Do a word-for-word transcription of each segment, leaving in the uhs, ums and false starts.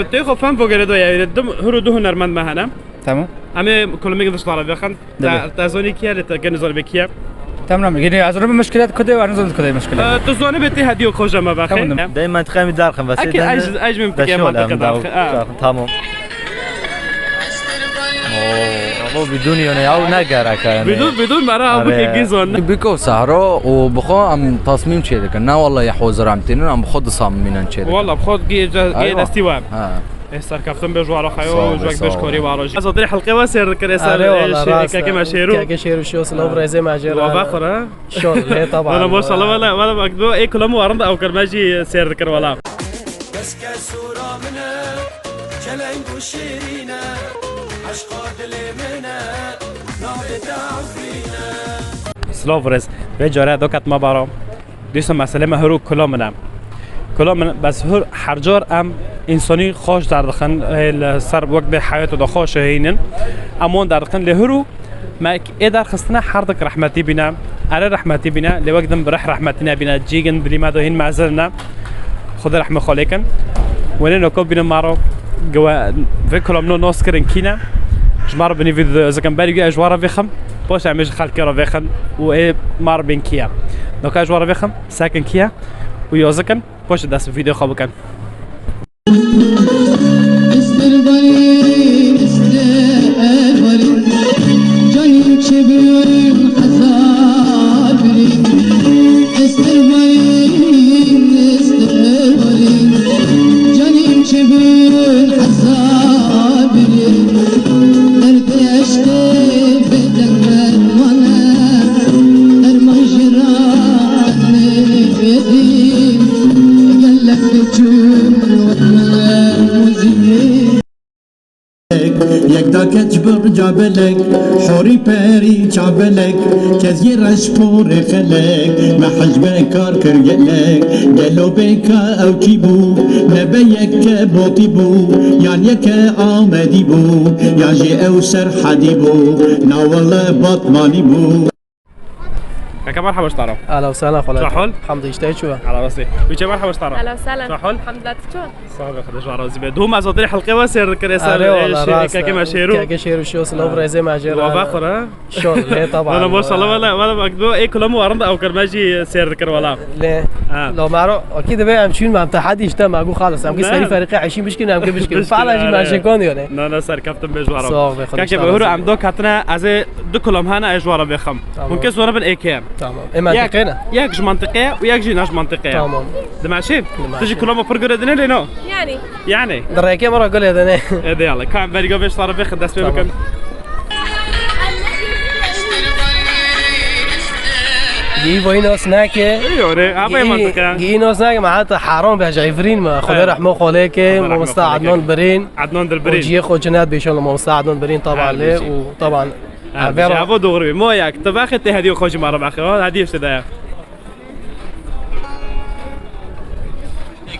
Tê xwe fem vogere do ya, du, huru du hunermend me hene. Tamam. Em ê kulomê gidişt dara vexin. Tabii. Te, te zonî kiye, lê te gene zonî be kiye. Tamam, yine ez rû muşkilat kude ve anızın kude muşkilat. Ee, tu zonî be tê hediyo xwe jeme be. Tamam. Dayı mantıkayı bir darkın ve. Eki, sen aj, aj mümkün mantıkı darkın. Ha. Tamam. Oo, ama bidûn yone ya, ne gerek yani. Bidûn, bidûn mera bu ke gizon. Biko sahro û bixo em tasmîm çê dikin. Ne vallahi hozir em tînin, em xwe disamînin çê dikin. Vallahi xwe gê, gê destî wan. Ha. Ê serkeftin bê ji wara xeyo, ji wek bê ji korî wara jî. Ez otirî helqê we sêr dikir, ê ser kekê me Şêrû. Kekê Şêrû şiyo, silav rêzê me jê re. Wa vexwire. Şol, lê taban. Wala maşallah, wala, wala bak, bu ê kulam warin da ew kir, me jî sêr dikir, wala. Keske sura min e, çeleng û şêrîn e, eşqa dilê min e, navê te Efrîn e. Silav rêz, vê care do ket me bara. Dîsa meselê me hur û kula min e. Kula min, bes hur her car em însanî xweş derdixin, ê li ser wek bê heyatê de xweş heyînin. Em wan derdixin, lê hur û me ê derxistine her dik rehmetî bîne, erê rehmetî bîne, lê wek din bi rih rehmetî nebîne, cîgin dilî me de hîn mezin ne. Xwedê rehmê xwe lê kin. Wenê noko bîne maro, giwe vê kula min nas kirin kî ne. Ji me re binî vîdeo zikin, berî wî ez ji we re vêxim, paşê em ê ji xelkê re vêxin û ê mar bên kî ye. Noko ez ji we re vêxim. Sekin kiye û yozikin, poşt dest vîdeo xwe bikin. Estir barî, estir barî, canîm çi bûn hezar birî. Estir barî, estir barî, canîm çi bûn hezar birî. Derdê eşqê bêdeng derman e, derman jî ra nêdî. Gelek çûn wek me muzî. Yek da keç bi rica belek, horî perî çabelek, keziyê reş porê xelek, me hecbe kar kir gelek, gelo bêka ew kî bû, nebe yeke botî bû, yan yeke Amedî bû, yan jî ew Serhedî bû, na wele Batmanî bû. Kaka merhaba ji te re. Ahla û sahla xwe. Çi hal? Hamdê ji te çi? Ala rastî. Wî çe merhaba ji te re. Ahla û sahla. Çi hal? Hamdulillah, tu çi? Sağ ol, Xwedê ji we razî be. Dû me zotirî helqê we sêr dikir, ê ser, ê, wala, rast e. Kekê me Şêrû. Kekê Şêrû şiyo, silav rêzê me jê re. Wa vexwire. Şol, lê taban. Wala maşallah, wala, wala bak, bu ê kulam warin da ew kir, me jî sêr dikir wala. Lê, ha, lo maro, akî dibe em çûn, em tehedî işte, me gu xalis, em ki serî ferîqê eşîn bişkin, em ki bişkin. Fala jî me şekon diyor ne. Na, na, serkeftin bê ji we re. Sağ ol, be, Xwedê ji te razî be. Huru em do ketine, ez ê du kulam hene, ez ji we re vêxim. Tamam. Hûn kes were bin ê kê. Tamam. Ê mantiqê ne? Yek ji mantiqê ye û yek jî ne ji mantiqê ye. Tamam. Dimeşî? Dimeşî. Tu jî kulama pir gure dinê lê no? Yani. Yani. Di rêkê me re gule dinê. Ê de yala. Ka em verî go vê ji te re vêxin, dest pê bikin. Tamam. Gî boyî nas nake. Ê, yore, ha, vay mantiqe. Gî nas nake, me heta heram be, ji Îfrîn me. Xwedê rehmo xwe lê ke, Xwedê rehmo xwe lê ke. Mamosta Adnan Birîn. Adnan Dilbirîn. Û ciyê xwe cinet bêşan, mamosta Adnan Birîn, taban lê û taban. Her bijî, evo doğru. Mo yak, tu vexê tê hediyo xwe jî ma re vexê, ha, hediye işte daye.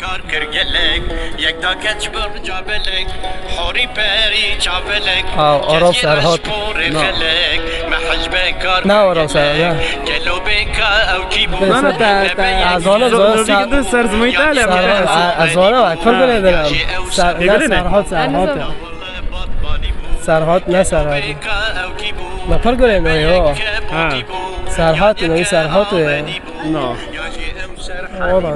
Kar kir gelek, yek da keç bir cabelek, hori peri çabelek. Ha, Aram Serhat. Xelek, me hecbe kar kir gelek. Na Aram Serhat, ya. Gelo bêka ew kî bû. Na, na, te, te, ez zanim, zanim, ser, ser zimî te, lê ser, ez zanim, ez pir gule dinim. Ser, ne, Serhat, Serhat. Serhat ne Serhat? Me pir gurê no yo. Ha. Serhat no, Serhat e. No. Ola.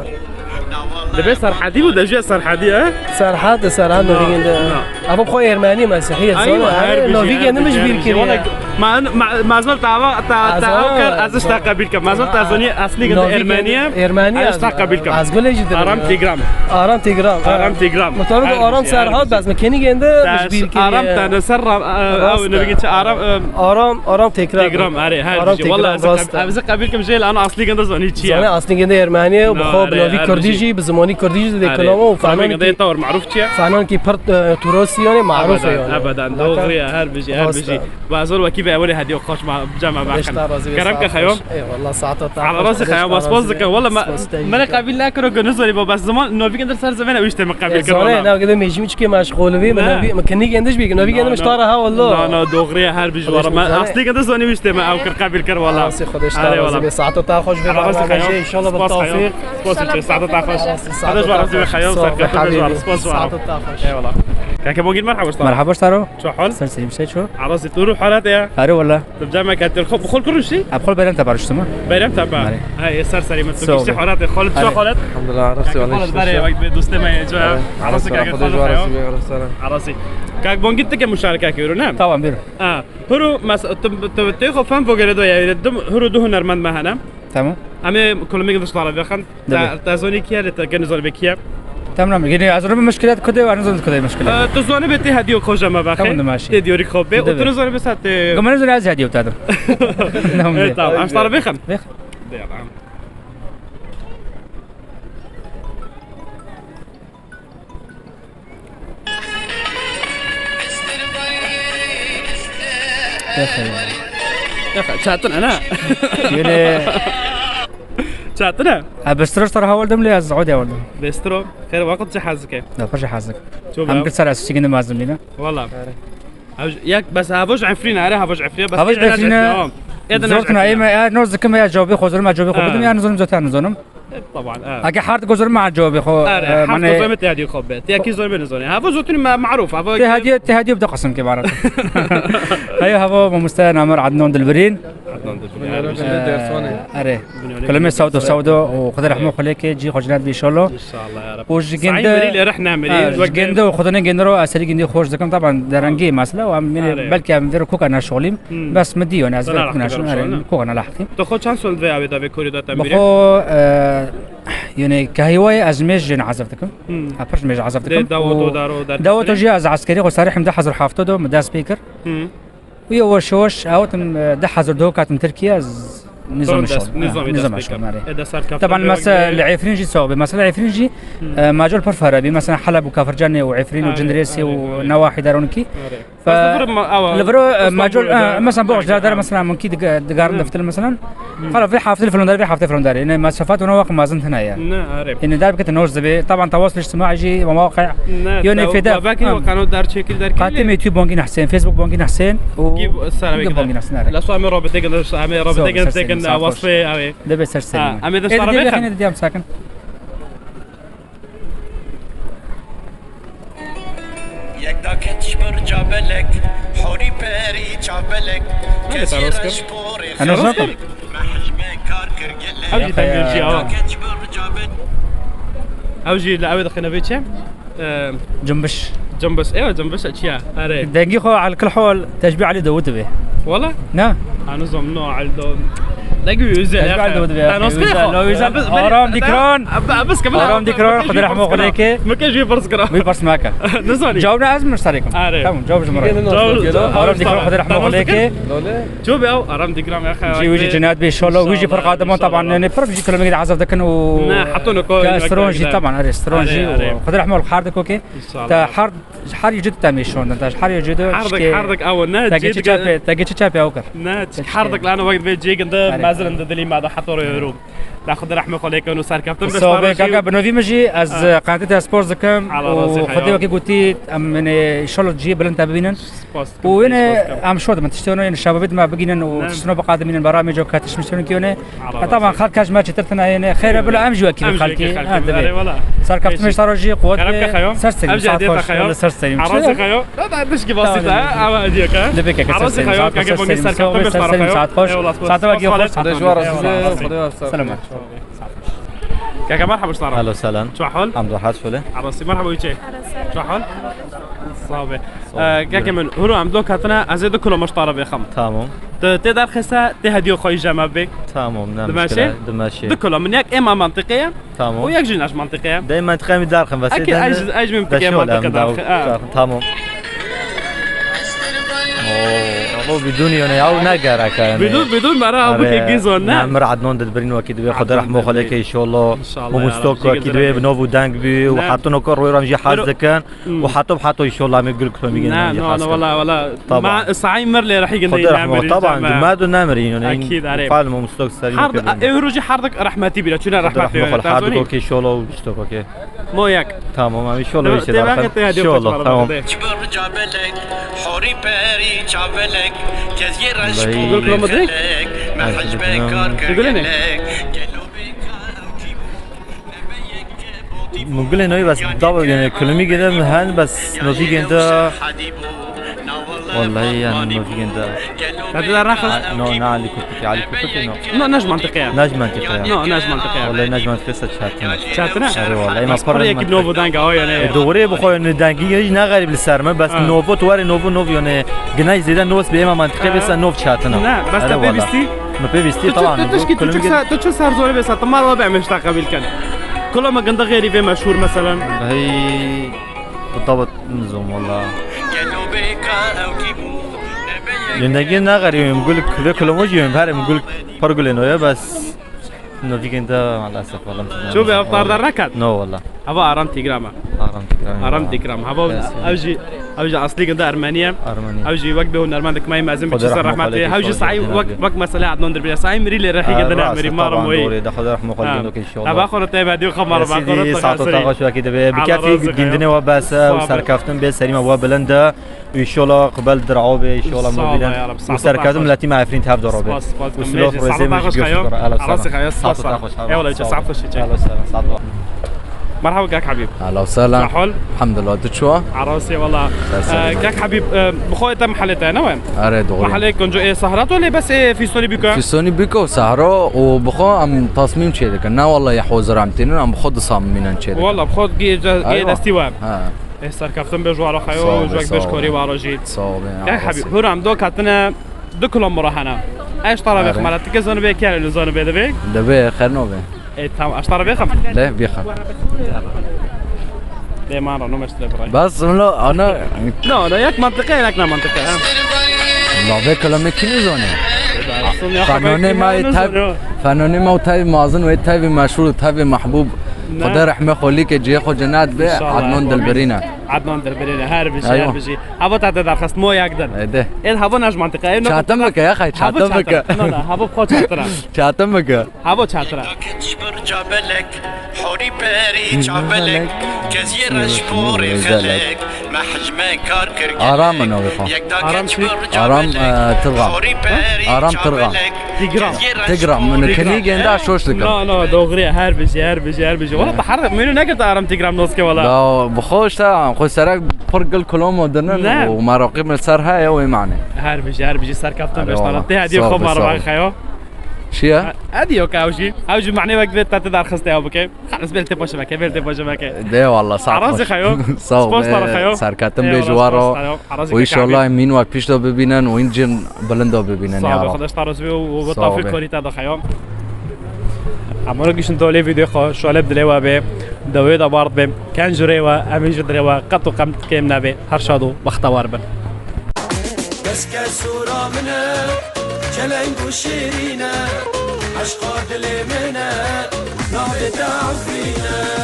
Dibê Serhedî bû, de jû Serhedî, e? Serhat e, Serhat no, no, vîgin de. No. Ama xo Ermenî, Mesîhî ye. Aywa, her bijî, no, vîgin de min ji bîr kiriye. Ma, ma, mazal tava, ta, ta, kar, ez işte qebîl ke. Mazal ta zonî eslî ginde Ermenî ye. Ermenî, ez işte qebîl ke. Ez gule jî. Aram Tîgram. Aram Tîgram. Aram Tîgram. Mutabık Aram Serhat, bes me kenî gende ji bîr kiriye. Aram tane ser ra, ew ne bîgin çi Aram, e, Aram, Aram Tîgram. Tîgram, erê, her bijî. Wala ez qebîl kim jê, ana aslî gende zonî çi ye. Zonî aslî gende Ermenî ye, bi xwe bi navî Kurdî jî, bi zimanî Kurdî jî dê kilama û fenanekî. Tawr maruf çi ye? Fenanekî pir, e, Turosî yani, maruf e yani. Ebeden, ebeden. Doğru ya, her bijî, her bijî. Bazor wekî Ewê hediye xweş ma cem me Xweş baxin. Ta razî be, Kerem ke saet xeyo. Xweş. Eyvallah, saet ta Ala xweş, razî xweş xeyo, ta ma spas razî be. Dike. Wala me, Spas te me ne bike. Qabil nekiro ke nizorî bo, bes ziman novî gender ser zemene wî teme qabil kir wala. Zane, ne gede mecbur çike meşgul bi, me Ne. novî, me kinî gendiş bi, novî Na, gendiş na. ta ra ha wala. Na, na, doğruya her bir Xweş wala. Me zane. Aslında gender zani wî teme ew kir qabil kir wala. Spas te xweş, ta Are razî wala. be. Saet ta xweş be. Ala razî xeyo. Înşallah bi Spas xeyo. tevfîq. Spas te, saet ta xweş. Saet Hadi ta jwar razî be xweş. xeyo, Sağ ol, ser kete jwar. Spas wala. Saet ta xweş. Eyvallah. Kake bongîn merhaba. Merhaba, star o. Ço hal? Ser serî, ser ço? Arasî tu ruh halat ya. Are wala. Tu cem me ketir. Xo, xol kuruşi? Ab xol berem te barıştım. Berem te ba. Are. Hay, ser serî me tu Sağ ol. kişi halat. Xol ço Are. halat? Elhamdulillah, arasî Kake wala xol işin bare ço. Waqt be dostê me ya. Are, Arasî sağ ol. kake Xwedê xol ji we razî be, arasî. Arasî. Kak bongî tu ke muşareke kiro ne? Tamam, buyurun. Ha. Huru mes tu tu tu xo fen vogere do ya. Huru du hunermend me hene. Tamam. Em ê kulumê gidiş dara vexin. Tabii. Te, te zonî kiye lê te gene zonî be kiye? Tamam, yine az önce müşkülat kude var, ne zonî kude müşkülat? Ee, tu zonî be tê hediyo xwe jeme vexin. Tamam, da maşî. Tê diyorî xwe be. Tabii. Û tu ne zonî be sa tê. Gumene zonî az hediyo tadım. Tamam. Evet, tamam. Em dara vexin. Vex. De ya, tamam. Dexe. Dexe, çatin ana. Yine Çatin e? Ha, bistro sar hawaldim lê ez odê hawaldim. Bistro, xêr waqt çi hazike? Da xweş hazik. Çok Hem bravo. kir sar ez çikin mazim bine. Valla. Yak bes havoj Efrîn, are havoj Efrîn. Havoj Efrîn. Zor tuna, ê me, ya noz dikim ya cevabê xwe zorim, ya cevabê xwe bidim, ya nizonim zotan nizonim. Taban, evet. Eke hard gozorim ma cevabê xwe, Are, e, hard mane gozorim te hediye xwe be. Te ki zor be nizone. Hava zotun ma maruf, hava Te hediye, te hediye bi du qism ke barat. Heye hava mamoste Namir Adnan Dilbirîn. Adnan Dilbirîn. Are. Kulumê sawdo sawdo û Xwedê rehmo xwe lê ke, cî xwe cinet bî inşallah. İnşallah ya Rabbi. Û ji Saî gende, Melî lê rehne Melî, ha, ji wek gende û Xwedê gende ro eserî gende xweş dikim. Taban derengî mesela û em Are. belki em vê ro koka neşolîm. Hmm. Bes mi dî, yani ez Sana vê koka rahmet neşolîm. eylesin, Are, inşallah. koka ne lahqîm. Tu xwe çend sol vê avê davê korî da te Bi mirê? xwe, e, yani ke heywa ye ez mêj jê ne azaf dikim. Hmm. Ha, pir ji mêj azaf dikim. Dê dawa Û to daro derkeftinê? dawa to jî ez eskerî xwe sarî hemde hezar hafta do mi dest pê kir. Hmm. Û yavaş yavaş awtim, e, deh hezar do katim Tirkiye, ez nizam Sonra şol. dest, Ha, nizamî nizam dest şol, pêkir. Are. E, de serkeftin Taban be mesela wek li Efrîn jî sawa be. Mesela Efrîn jî, Hmm. e, macol pir fare bî. Mesela Heleb û Kafircanê û Efrîn û Are, Cindirêsê are, û are. Newahî daron kî. Are. Bes Bes li vir ma-, awa, li vir, e, Istanbul, macol, e, ha. mesela boş Are, der, are. mesela min kî dig-, digarin Ha. deftil mesela. Xala vê hafte filmdar, vê hafte filmdar. Yine mesafat ona waqt mazin tine ya. Ne, are. Yine dar bikete noz dibe. Taban tawas li ictimai jî, mewaqi. Ne, Yone taw-, feda. Belki Ha. o kanal dar çekil der Qatê kili. me tu bongî nehsên, Facebook bongî nehsên û Gî bu sara Gî vekide. bongî nehsên, are. La so ame rabite gede, ame rabite Zor, gede ser seni, tekin sağ ol. wasfê, awe. Debe ser seni. Ha, ame de Ê, sara dide vekide. Xêne didiyam sakin. Yek daket ji birca belek, horî perî çavbelek, Hadi, Saros kir. Hano zaten. Ew jî tengê jî awa. Ew jî li ew dixine vê çi? Eee, Cumbiş. Cumbiş. Ewa cumbiş çi ya? Are. Dengî xwe alkil hol tecbî Elî Dawud dibe. Wala? Na. Anu zom no Elî Dawud. Dengî wî özel Tecbî ya. Elî Dawud dibe. Danos kire xwe. Özel. Aram Dikran. Aram Dikran, Xwedê rehmo xwe lê ke. Mike jî pers kira. Wî pers meke. Nizanî. Cawab ne ez min serê kim. Are. Tamam, cawab ji min re. Aram Dikran, Xwedê rehmo xwe lê ke. Ço be ew, Aram Dikran ya. Jî wî jî cennet be, inşallah. Wî jî pir qadiman, taban, yani, pir jî kilometre azaf dikin û Ne, heta ne ko, Stron jî, taban, are, Stron jî. Xwedê rehmo xwe lê ke. Te her, her yecid te mêşondin, te her yecid Herdik, herdik, ew ne, te geçi çapê, te geçi çapê ew kir. Ne, herdik lan wek vê cê ginde mezin de dilî me de heta ro yoro. Da Xwedê rehmê xwe lê ke û serkeftin be. Sağ ol, kaka, bi novî min jî ez qanetê te spor dikim û Xwedê wekî gotî, em, yani, inşallah cihê bilind te bibînin. Û yine em şo dimin, tiştê wino, yani, şebabê dime bigînin û tiştino biqadimînin, beramê co ketiş miştino ki yine. Taban xelk keş me çetir tine, yani, xeyre bila em jî wekî xelkî. Ha, dibe. Serkeftin me ji te re jî quwet be. Ser serî, saet xweş, ser serî. Arasê xeyo. Da, da, dişkî basît e, ama diye ke. Dibe ke, ser serî, saet xweş, ser serî, saet xweş. Saet wekî xweş. Selamet. Keke merhaba, ştara. Alo, selam. Ço hal? Hamd û has şule. Arasî, merhaba, wî çê. Ço hal? Sağ be. Sağ ol. Ee, keke min, huru em do katine, ez ê du kilo miştara vêxim. Tamam. Tu tê derxise, tê hediyo xwe jeme bik. Tamam, ne muşkile, dimeşe. Du kilo min yek êma mantiqe ye. Tamam. O yek jî naş mantiqe ye. Dey mantiqe mi derxim, bes. Eki, ey jî, ey jî min fikir mantiqe derxim. Tamam. Oo. O bidûn yone ew ne gerek e, yani. Bidûn, bidûn mera ew bike gizon, ne? Ne, mir Adnan Dilbirîn wekî divê, Xwedê rehmo xwe lêke, inşallah. İnşallah ya Rab, wekî divê bi nov û deng bî û hatino ku roy ram jî hez dikin û hato bi hato inşallah em ê gul kulomî gînin. Ne, no, no, wala, wala. Tamam. Ma, saî mir lê rehî gindin, Xwedê rehmo, taban, me du nemirîn, yani. Ekîd, erê. Fal mamosto serî. Her, ê rojî her dik rehmetî bîra, çûne rehmetî. Her dik okey, inşallah û işte okey. Mo yek. Tamam abi, inşallah bir şey daha. Inşallah, tamam. Çibir cabelek, hori peri çavelek, kezye reş pûr felek, mehec bekar kirgelek, gelo beka ew kî bû, nebe yek ke botî bû. Min gulê noyê bes dav, yani kulumî gede min hen bes notî gende. Wallahî yani notî gende. Hadi da rahat. No, na Ali Kupik, Ali Kupik no. No, ne ji mantiqe ya. Ne ji mantiqe ya. No, ne ji mantiqe ya. Wallahî ne ji mantiqe se çatin. Çatin ha? Erê wallahî, ema para yekî novo danga o yani. E, doğru bu xo yani dangi hiç ne garip li ser me, bes novo tu were novo novo yani. Ginay zêde novo be ema mantiqe bes nov çatin. Ne, bes te pê bistî? Me pê bistî, tamam. Tu çi ser zor bes, tamam, o be meşta qabil ken. Kula me gında gêrî ve meşhur mesela. Hey, bu tabat nizom valla. Yöndegi ne garip, gul kule kulomojiyim, her gul par gulên oya bes. Notîkên te maalesef valla. Ço be, ev tardar nekat? No valla. Hava Aram Tîgram e. Aram Tîgram. Aram Tîgram. Hava ev jî, ev jî aslî ginde Ermenî ye. Ermenî. Ev jî wek bi hunermendek me mezin bi çi ser rehmet. Ev jî saî wek, wek mesela Adnan Dilbirîn. Saî mirî lê rehî ginde ne mirî, maram wî. De Xwedê rehmo xwe gîno ke inşallah. Hava xwe te ve diyo xwe maram. Sîdî saet û taxa şwekî dibe. Bike fî gindine we bes û serkeftin be serî me we bilind e. Înşallah qibel dirao be, înşallah me bînin. Û serkeftin miletî me Efrîn tev daro be. Û silav rêzê me ji giyo xwe daro. Ehla selam. Saet û taxa xweş. Eyvallah, saet xweş. Ehla selam. Saet. Merhaba kak Habîb. Ehla selam. Çi hal? Elhamdulillah, tu çi wa? Arasê wala. Kak Habîb, bi xwe te mehele te ne we? Erê, doğru. Mehele konco ê sahra to lê bes ê fîstonî biko? Fîstonî biko sahra û bi xwe em tasmîm çê dikin. Ne wallahî hozir em tînin, em bi xwe disamînin çê dikin. Walla bi xwe gê destî we. Ê serkeftin be ji wara xeyo û ji wek beşkorî wara jî. Sağ ol. Gel Habîb, hûram do katine du kilometre hene. Eş tara be xmara tike zonu be kere zonu be de be. De be xerno be. E tamam, eş tara be xam. De be xam. De man no meşte bırak. Bas bunu ana. No, no, yak mantıklı, yak ne mantıklı ha. La be kelime kim zone? Fenonê me tevî, fenonê me tevî mazin ve tevî meşhur, tevî mahbub. Xwedê rehme xwe lîke cihê xwe cennet be, Adnan Dilbirîn e. Adnan Dilbirîn e, her bijî, her bijî. Hava te derxist mo yek din. Êdî. Êd hava ne ji mantiqe. Çatin bike ya xay, çatin bike. Na, na, hava xwe çatin e. Çatin bike. Hava çatin e. Aram in o xwe. Aram, e, Tirxan. Aram Tirxan. Tigram. Tigram. Min kinî genda şoş dikim. No, no, doğru ya. Her bijî, her bijî, her bijî. Wala her menu ne girdi Aram Tigram noske wala. Da bi xwe işte, xwe serek pir gil kilomo dinin û meraqî min ser heye wê mane. Her bijî, her bijî serkeftin beştara. Te hediye xwe merhaba xeyo. Çi ye? Hediye yok ew jî. Ew jî mane wek vê te te derxiste ya bike. Xelas, bel te paşe veke, bel te paşe veke. De valla, sağ ol. Arazî xeyo. Sağ ol. Spas tara xeyo. Serketin bê ji waro. Û inşallah mîn wek pişt de bibînin û în cin bilind de bibînin ya Rab. Xwedê ji te razî be û tawfîq korî te de xeyo. Amara gişin to lê vîdeo xwe şoleb dilê we be. Dewê de bard be. Ken ji rê we, em jî dilê we qet û qem kêm nebe. Her şad û bextewar bin. Keske sora min e, çeleng û şêrîn e, eşqa dilê min e, navê te Efrîn e.